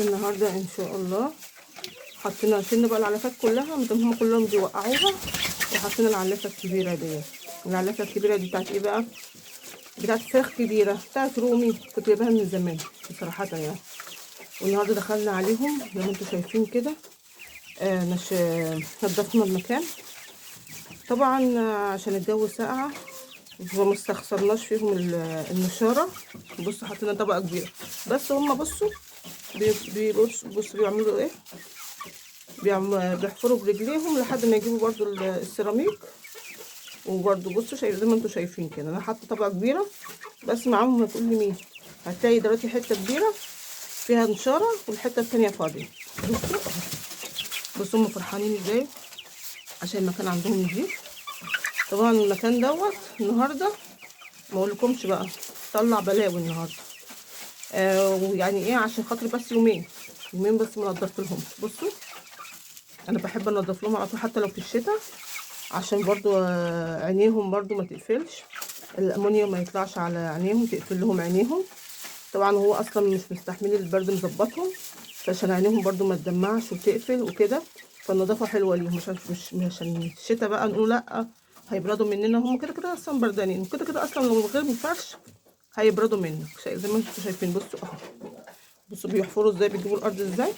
النهارده ان شاء الله حطينا، شلنا بقى العلافات كلها مادام هم كلهم بيوقعوها، وحطينا العلافه الكبيرة دي. العلافه الكبيرة دي بتاعت ايه بقى؟ بتاعت فراخ كبيرة، بتاعت رومي، كنت جايباها من زمان بصراحة يعني. والنهارده دخلنا عليهم زي ما انتم شايفين كده، مش نضفنا المكان طبعا، عشان الجو ساقع وما استخسرناش فيهم النشاره. بصوا حطينا طبقه كبيرة، بس هم بصوا بيبص بصوا بيعملوا ايه، بيحفروا برجليهم لحد ما يجيبوا برضو السيراميك. وبرضو بصوا شايف زي ما انتم شايفين كده، انا حاطه طبقه كبيرة بس معاهم. ما تقول لي مين، هتلاقي دلوقتي حتة كبيرة فيها نشاره والحتة التانية فاضية. بصوا بصوا هم فرحانين ازاي عشان المكان عندهم نضيف. طبعا المكان دوت النهارده ما اقولكمش بقى طلع بلاوي النهارده، ويعني ايه عشان خاطر بس يومين، يومين بس ما نضفت لهمش. بصوا انا بحب انضف لهم على طول حتى لو في الشتاء، عشان برضو عينيهم برضو ما تقفلش، الامونيا ما يطلعش على عينيهم تقفل لهم عينيهم. طبعا هو اصلا مش مستحملين البرد مظبطهم، فعشان عينيهم برضو ما تدمعش وتقفل وكده. فالنظافه حلوة ليهم، مش عشان الشتاء بقى نقول لا هيبردوا مننا، هم كده كده اصلا بردانين، كده كده اصلا لو من غير فرش هيبردوا منك. زي ما انتم شايفين. بصوا اهو، بصوا بيحفروا ازاي، بيجيبوا الارض ازاي.